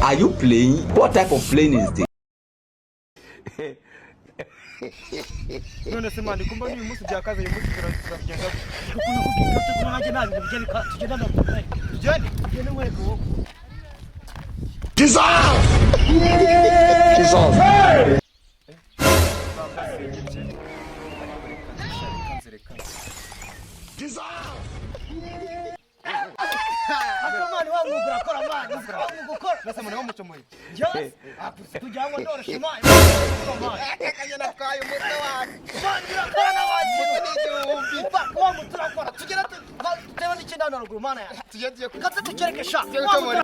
Are you playing? What type of plane is this? None se man, kumba n'uyu munsi byakaze, uyu munsi turagenda. Ukuntu kubwira ibyo tugura nanjye nta bintu bijya tugenda ndakubwira. Tugende. Tugende nkwereke wowe. Ariko man, wa mwuga urakora man, wa mwuga ukora. Nase mwana wamucomoye. Yes. Tugira ngo ndoroshe man. Man. Akanyana kayo umutwe wanjye. Man, birakora n'abantu. Umutwe ni igihumbi. Umva, wa mwuga turakora. Tugera tutewe n'ikindi hano haruguru mana yanjye. Tujye tugiye ku Katse tukereke sha. Tugiye Wa mwuga gucomora.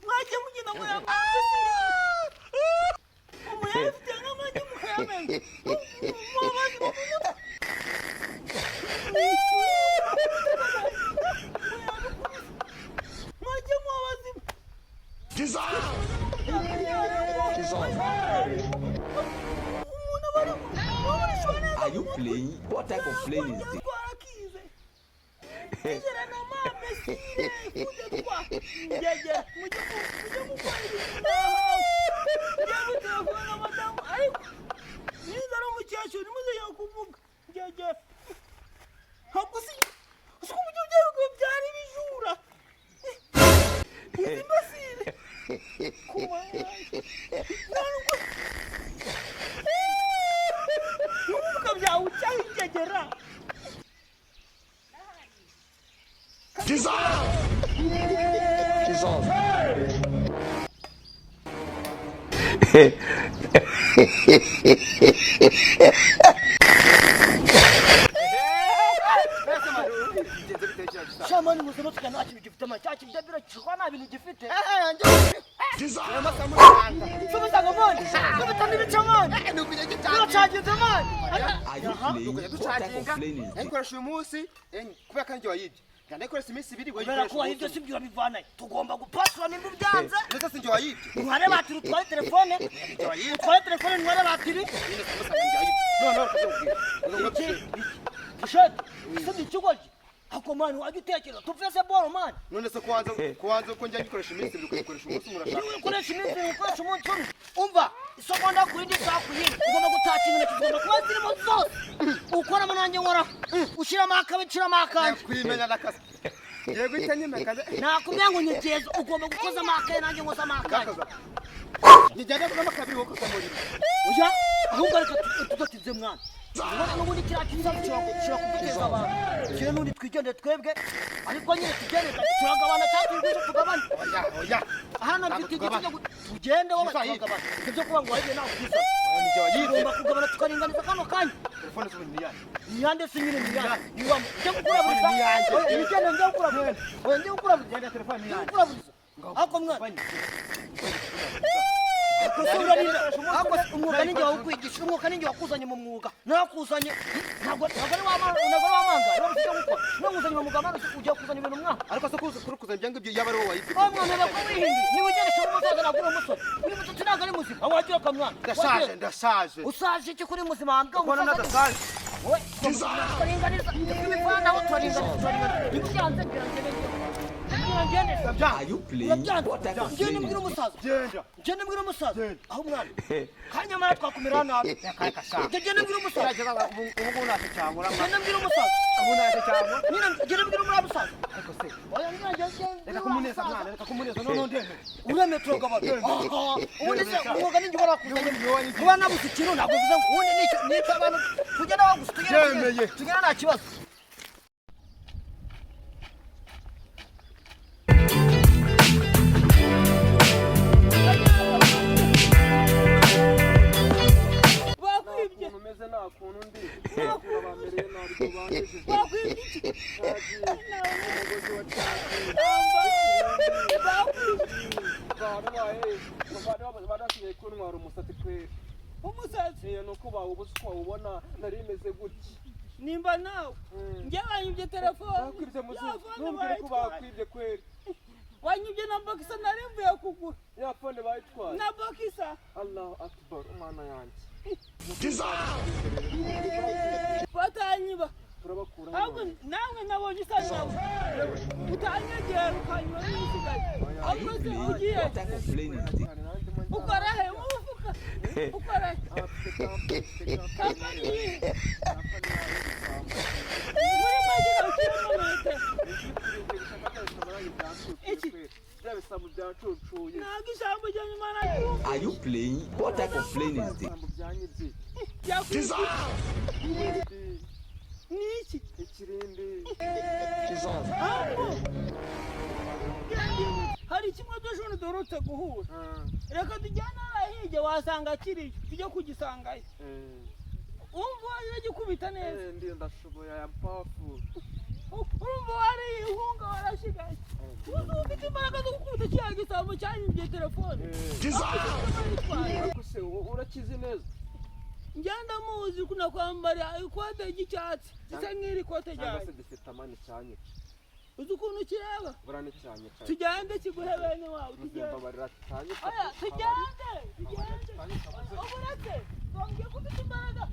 Mwajya mugenda muyafite nk'amagi mukayamenya. Mwajya muba umuntu aba ari Are you playing? What type of plane is this? twarakize tugera na mame sire kujya twa ngege mujye mujye gukora ibintu nahawe njye gutelefona na madamu, ariko niza ari umukecuru ntimuzongere kuvuga ngege. Ntabwo uzi uzi ko mujye ujya byara ibijura izi mbasire kuba nta nubwo n'ubuvuga byawe ucyaha ingegera. Nase man, bigenze bite kiriya gisaza? Shamani muzima tujya nta kintu gifite amacya kibyo biracikwa nta bintu gifite. Aya masaha mutanga. Subiza mani, subiza n'ibice mani. Ni ukujya gitangira. Biracaginze mani. Are you playing? Ukujya What type of ducaginga. plane is this? Nayikoresha uyu munsi, kubera ko ari njye wayibye. Ndayikoresha iminsi 2, Kubera wayikoresha ko wahibye umunsi si byo urabivana, tugomba gupasura nimba ubyanze. umwe. Ndetse si njye wayibye. Ntware batiri, utware telefone, utware telefone, ntware batiri. Nyine samusanga njye wayibye. Noneho reka nkubwire. Iki ishati si ikigoryi ako mani, wajya utekereza tupfe se boro mani. None se kuwanza ko njya ngikoresha iminsi 2, ukayikoresha umunsi umwe, urashaka? Niba ukoresha iminsi 2, ukoresha umunsi umwe, umva, isegonda ku yindi, isaha ku yindi, ugomba gutaca intoki, zigomba kuba zirimo zose, ukoramo nanjye nkoraho, ushyiramo akawe, nshyiramo akanjye. Kwimenya nakase. Ngiye guhita nyimeka. Nakubwira ngo nyegeza, ugomba gukozamo akaye nanjye nkozamo akanjye. Gakoza. Njyana kuramo kabiri, wowe ukoza muri. Oya, ahubwo reka tudatinze mwana, ubona n'ubundi kiriya kiza gishobora kuduteza abantu kire n'ubundi twigendere twebwe, ariko nyine tugende turagabana cyangwa tuyiguze tugabane. Oya, oya. Hano Ntabwo mfite igiti tugabana. cyo tugende wowe. Musa, yibye. Turagabana, ibyo byo kuba ngo wahibye ntabwo bisa. Oya, ni njye wayibye. Tugomba kugabana tukaringaniza kano kanya. Telefone z'ubu ni iyanjye. Niyande si nyine niyande niwa njye kukuraburiza. Ni iyanjye. Oya, nigende njye kukuraburiza, oya njye kukuraburiza. Genda, telefone ni Njye iyanjye. kukuraburiza ako mwana. Ako umwuga ninjye wawukwigisha, umwuga ninjye wakuzanye mu mwuga, nakuzanye ntabwo ari wamanga, ntabwo ari wamanga niba ufite gukora niba nkuzanye mu mwuga mwana, ugiye kuzana ibintu mwana. Ariko se kuri kuzana ibyo ngibyo, yaba ari wowe wayibye. Wa mwana, ntabwo wihinduye niba ugeresha umusaza, ntabwo uri umusore, uyu musatsi ntabwo ari muzima wagira akamwana. Ndashaje, ndashaje. Usaje iki kuri muzima wambwa? Ubona Umusaza nadashaje. Wowe turaringaniza ibivanaho, turaringaniza, turaringaniza, ibyanze ngira ngende, ngira ngende. Are you playing? What type of Ngende plane mbwira is this? umusaza. Genda. Ngende mbwira umusaza. Genda. Aho mwana kanyamara twakumira nabi. Reka sha. Ngende mbwira umusaza. Gerageza ubu ngubu ntacyo cyangura. Ngende mbwira umusaza. Ubu ntacyo cyangura. Nyine ngende mbwira umwana musaza. Ariko se Oya, nyine ngende. Reka kumuneza mwana, reka kumuneza, none ndemeye. Uremeye turagabana. Aha, ubundi se umwuga ninjye ubona wakuzanye? Niwe. Kuba nabuze ikintu ntabwo bivuze ngo ubundi nicyo nicyo abantu tugenda bagusa tugenda. Yemeye. Tugenda nta kibazo. Bakwibye. Ukuntu umeze nta kuntu ndi bamereye nabi ko bangejeje. Bakwibye iki? Umugozi wa caki barabaye barasigaye kuntwara umusatsi kweri. Umusatsi? Iyo ni uko bawubuze uko wawubona nari meze gutya. Nimba nawe njye banyibye telefone. Bakwibye muzi? Ya phone Ntumbwire ko barayitwaye. bakwibye kweri. Wanyibye na boxer nari mvuye kugura. Ya phone bayitwaye. Na boxer. Allahu akbar, umwana yanjye. Batanyiba. Turabakura. Ahubwo nawe nabonye usa nawe. Utanyegera ukanywa n'ibisigaye. Are you Ahubwo se playing? ugiye What type of plane is this? ukora he mu mufuka? Ukora he? Kampani yihe? Muri make ushyiramo metero. Iki? Bya bisambo byancucuye. Ntabwo ijambo rya nyuma naryumva. Are you playing? What type of plane is this? Ibisambo byanyibye. Yakwibye. Ni iki? Ikirindi. Ahubwo hari kimwe dushobora duherutse guhura. Reka tujyane hariya hirya, wasanga kiriyo, tujye kugisangayo. Wumva waje gikubita neza. Ndiyo, ndashoboye, I am powerful. Urumva wariye ihunga warashigaye, uzi ufite imbaraga zo gukubita kiriya gisambo cyanyibye telefone. Ariko se urakizi neza? Ngenda muzi, kuna kwambara ikote ry'icyatsi gisa nk'iri kote Cyangwa ryanjye. se gifite amani cyanyica? Uzi ukuntu kireba. Buriya nticyanyica. Tugende kiguhe bene wabo, tugende. Muzimbabarira, cyanyica. Oya, tugende, tugende. Uburetse bambwiye ko ufite imbaraga.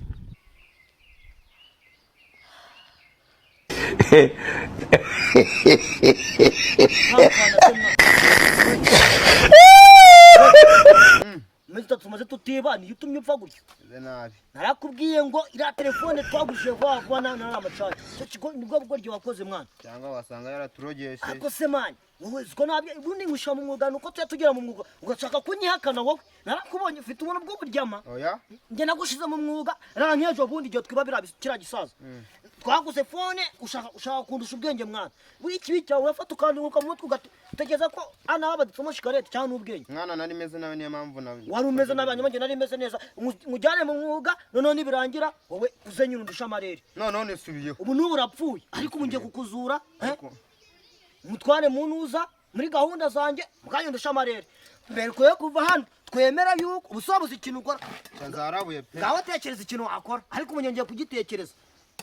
Iminsi 3 tumaze tutiba niyo itumye upfa gutyo. Meze nabi. Narakubwiye ngo iriya telefone twagurishije vuba vuba nta amacaca. Icyo kigo nibwo bugoryi wakoze, mwana. Cyangwa wasanga yaraturogeshe. Ariko se man, wowe uziko nabyo ubundi ngushyira mu mwuga nuko tujya tugera mu mwuga ugashaka kunyihakana. Wowe narakubonye ufite ubuntu bwo buryama. Oya. Njye nagushize mu mwuga rankejo bundi igihe twiba biriya kiriya gisaza twaguze phone, ushaka kundusha ubwenge, mwana. Buri ikibi cyawe urafata ukandunguka mu mutwe ugatekereza ko ana babaditsemo shikarete cyangwa n'ubwenge. Mwana, nari meze nabi, niyo mpamvu nawe. Wari umeze nabi, hanyuma njye nari meze neza. Nkujyane mu mwuga, noneho nibirangira wowe uze nyine undushe amarere. Noneho nisubiyeho. Ubu n'ubu urapfuye, ariko ubu ngiye kukuzura, eh? Ariko Mutware mu ntuza muri gahunda zanjye mukanya ndusha amarere mbere kwe kuva hano twemera yuko ubusobanuzi ikintu ukora. Zarabuye pe. Ngaho tekereza ikintu wakora, ariko ubu ngiye kugitekereza.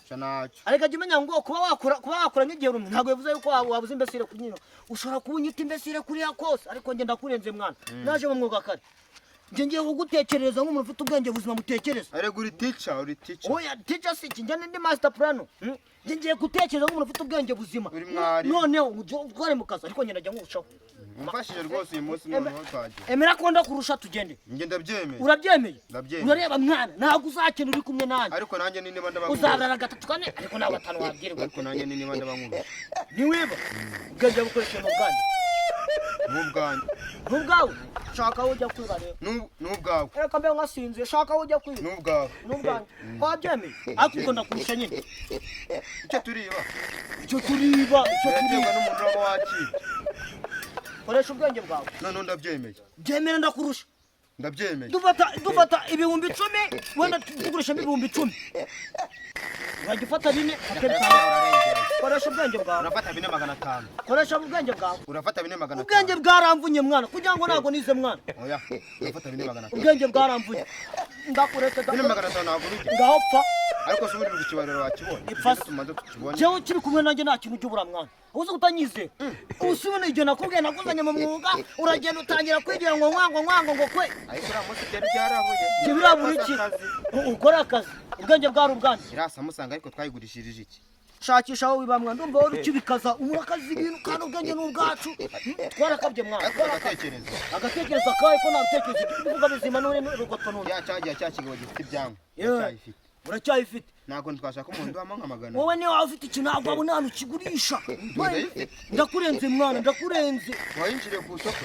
Sha ntacyo. Ariko jya umenya ngo kuba wakora nk'igihe rumwe ntabwo bivuze yuko wabuze imbesire kunyina. Ushobora kuba unyita imbesire kuriya kose, ariko njye ndakurenze, mwana. Naje mu mwuga kare. Njye ngiye kugutekerereza nk'umuntu ufite ubwenge buzima mutekereza. Arega uri teacher, uri teacher. Oya, teacher si iki, njye ndi master plan. Njye ngiye gutekereza nk'umuntu ufite ubwenge buzima. Uri mwarimu. Noneho ujye utware mu kazi, ariko njye ndajya nkurushaho. Umfashije rwose uyu munsi, noneho twagiye. Emera ko ndakurusha, tugende. Njye ndabyemeye. Urabyemeye? Ndabyemeye. Urareba mwana, ntabwo uzakina uri kumwe nanjye. Ariko nanjye ni niba ndabankurusha. Uzarara gatatu kane, ariko nawe gatanu wabwirwa. Ariko nanjye ni niba ndabankurusha. Ntiwiba ubwenge bukoresheje mu bwanjye. N'ubwanjye. N'ubwawe, shaka aho ujya kwiba rero. N'ubwawe. Reka mbe nkasinziye, shaka aho ujya kwiba. N'ubwawe. N'ubwanjye wabyemeye, ariko ubwo ndakurusha nyine. Icyo turiba. Icyo turiba, icyo Biraterwa turiba. n'umuntu uraba wakira. Koresha ubwenge bwawe. Noneho ndabyemeye. Byemera ndakurusha. Ndabyemeye. Dufata 10,000, wenda tugurishamo 10,000, urajya ufata 4, ufate 5. Koresha ubwenge bwawe. Urafata 4,500. Koresha ubwenge bwawe. Urafata 4,500. Ubwenge bwaramvunye, mwana, kugira ngo ntabwo nize, mwana. Oya, urafata 4,500. Ubwenge bwaramvunye, ndakuretse. 4,500 ntabwo urujya. Ngaho pfa. Ariko se ubundi ikibariro wakibonye? Ipfa se. Tumaze tukibonye. Jewe ukiri kumwe nanjye nta kintu ujya ubura, mwana. Uzi kutanyizera ubu igihe nakubwiye nakuzanye mu mwuga, uragenda utangira kwigira ngo nkwango nkwango ngo kwe. Ariko uriya munsi byari byarabuye. Ibyo birabura iki? Ukora akazi, ubwenge bwari ubwanjye. Iriya Samsung ariko twayigurishirije iki? Shakisha aho wiba, mwana. Ndumva wowe ukibikaza urakaza ibintu, kandi ubwenge ni ubwacu. Twarakabye, mwana. Ariko agatekerezo. Agatekerezo kawe ko ntabitekerezo ibivuga bizima n'uri rugoto n'uri. Ya cyagiye cya kigabo gifite ibyango. Yewe. Iracyayifite. Uracyayifite? Ntabwo twashaka umuntu wama nka magana. Wowe niba waba ufite ikintu ntabwo wabona ahantu ukigurisha. Ndayifite. Ndakurenze, mwana, ndakurenze. Wayinjiriye ku isoko.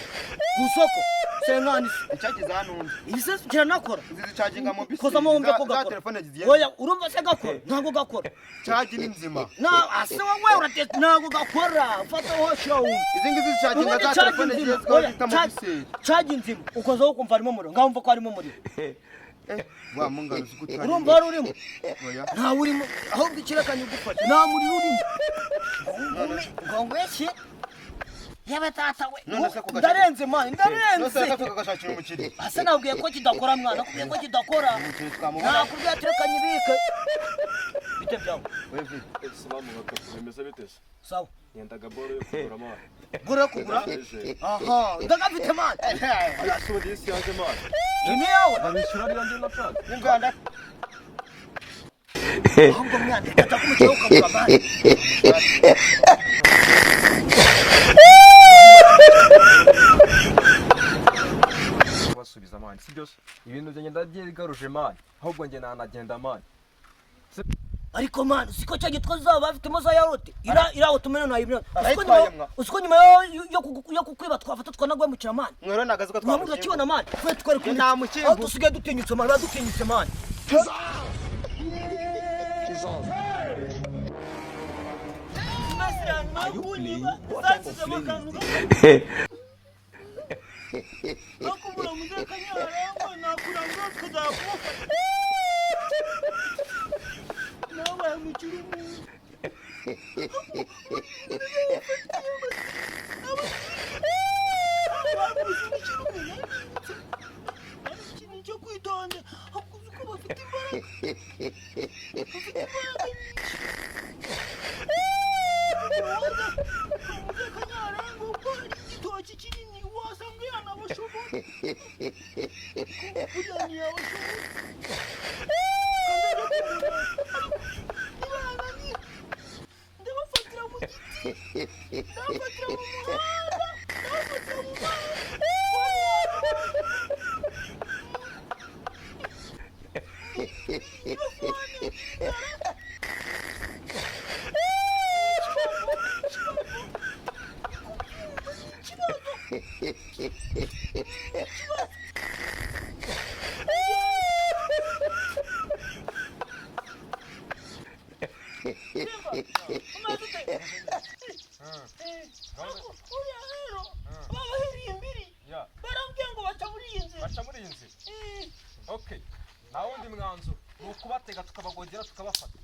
Ku isoko senkani se? Icyagize hano undi. Ibi se kiranakora? Izi zicaginga mu bisi. Kozamo wumve ko Za gakora. telefone zigiye. Oya, urumva se gakora? Ntabwo gakora. Cagi ni nzima. Na ase wowe uratetse, ntabwo gakora. Fata aho shira wumve. Izi ngizi zicaginga Ubundi za cagi telefone nzima, zigezweho oya, zita mu bisi. Cagi nzima ukozaho ukumva harimo umuriro. Ngaho wumva ko harimo umuriro. Wa mungano uzi ko utari. Urumva wari urimo? Oya. Ntawe urimo, ahubwo ikirekanye ugufata nta muriro urimo ngo ngweke. Yewe tata we! None se kugaca- Ndarenze, mani. None se Ndarenze. reka tukagashakira umukiriya. Ase nabwiye ko kidakora, mwana, nakubwiye ko kidakora. Umukiriya twamubona. Nakubwiye ati reka nyibike. Bite byawe? Salamu bakatu bimeze bite se? Sawa. Nyendaga boro yo kugura mani. Boro yo kugura? Aha, ndagafite mani. Ariko disi yanjye mani. Ni yawe. Babishyura ari yanjye natanze. N'inganda. Ahubwo mwana, reka kumukira ukagura mani. Basubiza mani, sibyo se? Ibintu byanjye ndabyigaruje mani. Ahubwo njye nanagenda mani. Ariko mani, siko cya gitwa zaba bafitemo za yarote. Ira ira utumena na ibyo. Arayitwaye mwa. Usiko nyuma yo kukwiba twafata twanaguhemukira mani. Mwero nagazi ko Mwamurira kibona mani. Twe twari kumwe. Nta mukingo. Aho dusigaye dutinyutse mani, badutinyutse mani. Are you playing? What type of plane is this? Bakubura muzakanyarangwa nakuranga tukazakumufata nabaye mukiri umuntu ikintu cyo kwitonda hakuze uko bafite imbaraga bafite imbaraga nyinshi muzakanyarangwa kuko ari igitoki kinini wasanga yanabashobora buriya ntiyabashobora ndabafatira mu giti ndabafatira mu muhanda ndabafatira mu muhanda. Uriya rero babahereye imbiri barambwiye ngo baca muri iyi nzira. Baca muri iyi nzira. Okay. Nta wundi mwanzuro. Ni ukubatega tukabagongera tukabafata.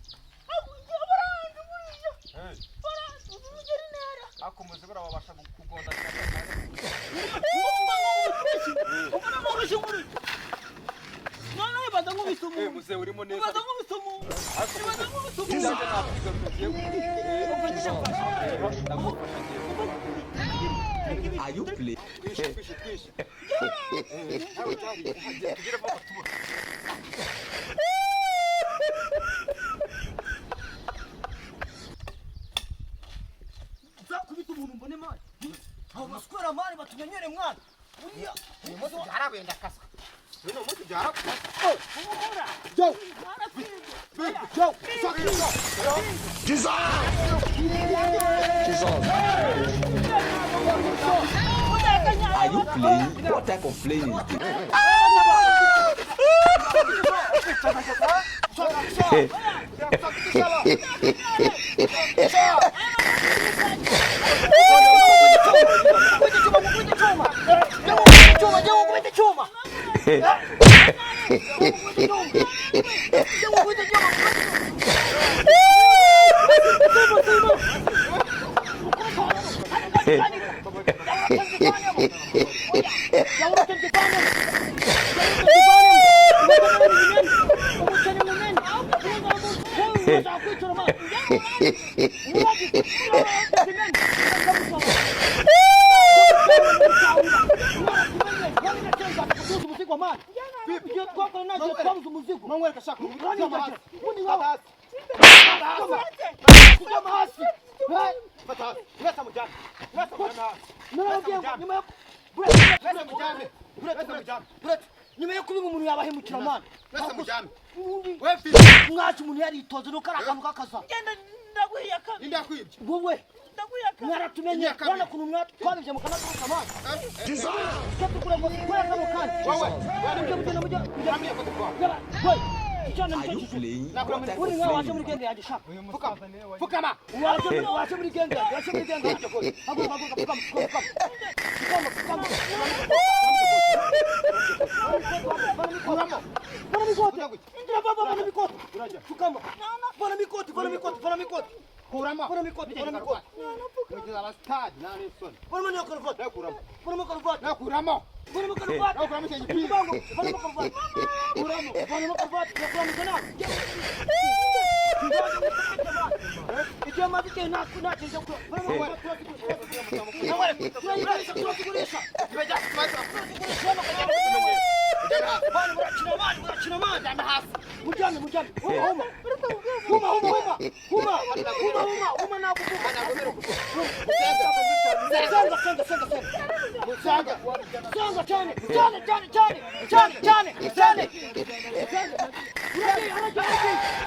Baranze buriya. Hey. Baranze urugero intera. Akomeje barabasha kugonda. Noneho baza nkubise Eh, umuntu. muze urimo neza. Baza nkubise umuntu. Baza nkubise umuntu. Ibyanjye nakwigarurira ngiye. Ndagufasha ngiye. Are you playing? Twishe, twishe, twishe. Tugere vuba tubura. Nzakubita umuntu mbone mani. Abo baswera mani batumenyere mwana. Buriya Uyu munsi byarabuye ndakaswa. Uyu munsi byarabuye. Are you playing? What type of plane is this? Nyuma yo kubiba umuntu yabahemukira mani. Mwacu umuntu yaritoze nuko ari akantu k'akaza. Ngenda ndaguhiye kabiri. Ndakwibye. Wowe Ndaguhiye kabiri. mwaratumenye urabona ukuntu twabibye mukanaturuka mani. Icyo tugura ngo dukore kano kanya. Mujye mugenda mujye we icyo Are you nicyo playing? What type of uri nkawe waje plane muri is this? genge yanjye shaka. Pfukama. Waje muri genge yanjye, waje muri genge yanjye. Haguruka, haguruka, pfukama, pfukama, pfukama, pfukama, pfukama. Vana mikoti. Injira baba, vana mikoti. Pfukama. Vana mikoti, vana mikoti, vana mikoti. Kuramo. Vana mikoti, vana mikoti. Mugeza abasitari nta n'isoni. Vana karuvati. Nakuramo. Vana karuvati. Nakuramo. Vana karuvati. Nakuramo icyo gipira. Vana karuvati. Vana karuvati. Nakuramo sana. Igihe maze igihe nta kintu cyo kunywa. Turazigurisha, turazigurisha. Mani, murakina mani, murakina mani. Mujyane, mujyane. Huma, huma. Huma, huma, huma. Huma, huma, huma, huma nakuvuga. Senga, senga, senga, senga. Senga. Senga cyane, cyane, cyane, cyane, cyane, cyane, cyane. Senga. Uragiye, uragiye, uragiye.